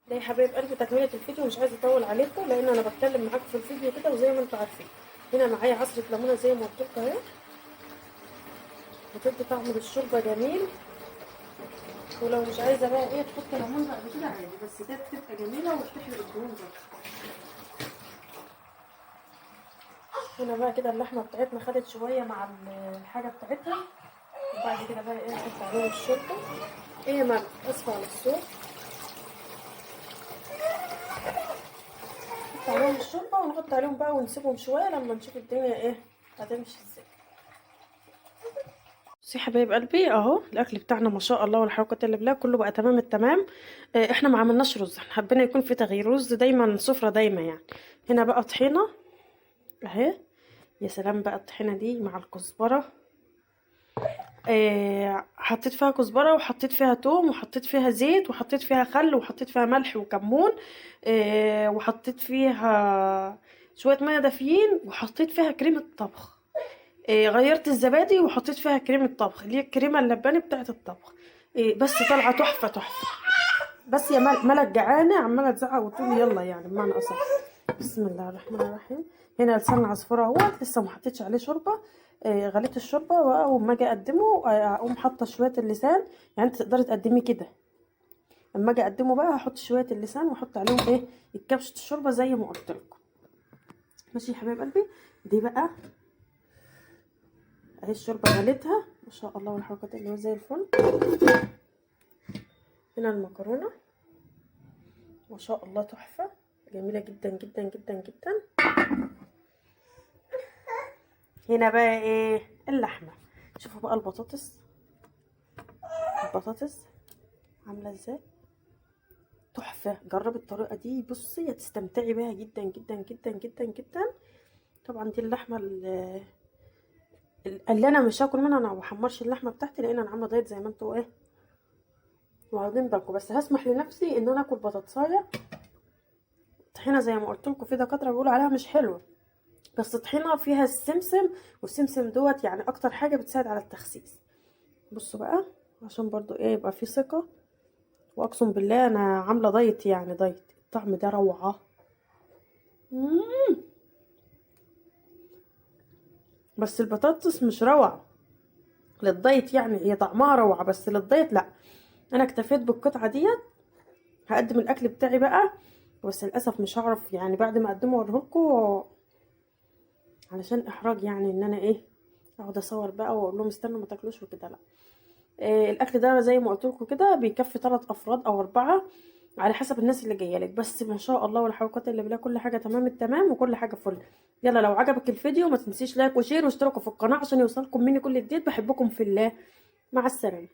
ده يا حبايب قلبي تكمله الفيديو، مش عايزه اطول عليكم لان انا بتكلم معاكم في الفيديو كده وزي ما انتم عارفين. هنا معايا عصره ليمونه زي ما قلت لكم اهي، بتدي طعم للشوربه جميل. ولو مش عايزه بقى ايه تحط ليمون بعد كده عادي، بس ده بتبقى جميلة وبتحرق الدهون برضه. هنا بقى كده اللحمة بتاعتنا خدت شوية مع الحاجة بتاعتها، وبعد كده بقى ايه نحط عليهم الشوربة. ايه يا ماما اسفه على الصوت. نحط عليهم الشوربة ونحط عليهم بقى ونسيبهم شوية لما نشوف الدنيا ايه هتمشي ازاي. بصي يا حبايب قلبي اهو الاكل بتاعنا ما شاء الله والحركات اللي بالله كله بقى تمام التمام. احنا ما عملناش رز، احنا حبينا يكون في تغيير، رز دايما سفره دايما يعني. هنا بقى طحينه اهي، يا سلام بقى الطحينه دي مع الكزبره. حطيت فيها كزبره وحطيت فيها توم وحطيت فيها زيت وحطيت فيها خل وحطيت فيها ملح وكمون، وحطيت فيها شوية مية دافيين وحطيت فيها كريمة طبخ. غيرت الزبادي وحطيت فيها كريمة طبخ اللي هي الكريمة اللباني بتاعه الطبخ. بس طالعه تحفة تحفة. بس يا ملك جعانة عماله تزعق وتقول يلا يعني بمعنى اصح. بسم الله الرحمن الرحيم. هنا لسان العصفور اهوت لسه ما حطيتش عليه شوربة. غليت الشوربة واول ما اجي اقدمه اقوم حاطه شوية اللسان، يعني انت تقدري تقدميه كده. لما اجي اقدمه بقى هحط شوية اللسان واحط عليهم ايه الكبشه الشوربة زي ما قلت لكم. ماشي يا حبايب قلبي. دي بقى اهي الشوربة غليتها ما شاء الله والحركات اللي هو زي الفل. هنا المكرونه ما شاء الله تحفة جميلة جدا جدا جدا جدا. هنا بقى ايه اللحمة. شوفوا بقى البطاطس، البطاطس عامله ازاي تحفة. جربي الطريقة دي بصي هتستمتعي بيها جدا جدا جدا جدا جدا. طبعا دي اللحمة اللي انا مش هاكل منها، انا ما بحمرش اللحمة بتاعتي لان انا عامله دايت زي ما انتوا ايه واخدين بالكم. بس هسمح لنفسي ان انا اكل بطاطسايه طحينه زي ما قلت لكم، في دكاترة بيقولوا عليها مش حلوة، بس طحينه فيها السمسم، والسمسم دوت يعني اكتر حاجة بتساعد على التخسيس. بصوا بقى عشان برضو ايه يبقى في ثقة، واقسم بالله انا عامله دايت يعني دايت. الطعم ده روعه. بس البطاطس مش روعه للدايت، يعني هي طعمها روعه بس للدايت لا. انا اكتفيت بالقطعه ديت. هقدم الاكل بتاعي بقى، بس للاسف مش هعرف يعني بعد ما اقدمه اوريهولكوا علشان احراج يعني ان انا ايه اقعد اصور بقى واقول لهم استنوا ما تاكلوش وكده. لا إيه الاكل ده زي ما قلت لكم كده بيكفي 3 افراد او 4 على حسب الناس اللي جاية لك. بس ما شاء الله والحركات اللي بالله كل حاجة تمام التمام وكل حاجة فل. يلا لو عجبك الفيديو ما تنسيش like و share واشتركوا في القناة عشان يوصلكم مني كل جديد. بحبكم في الله، مع السلامة.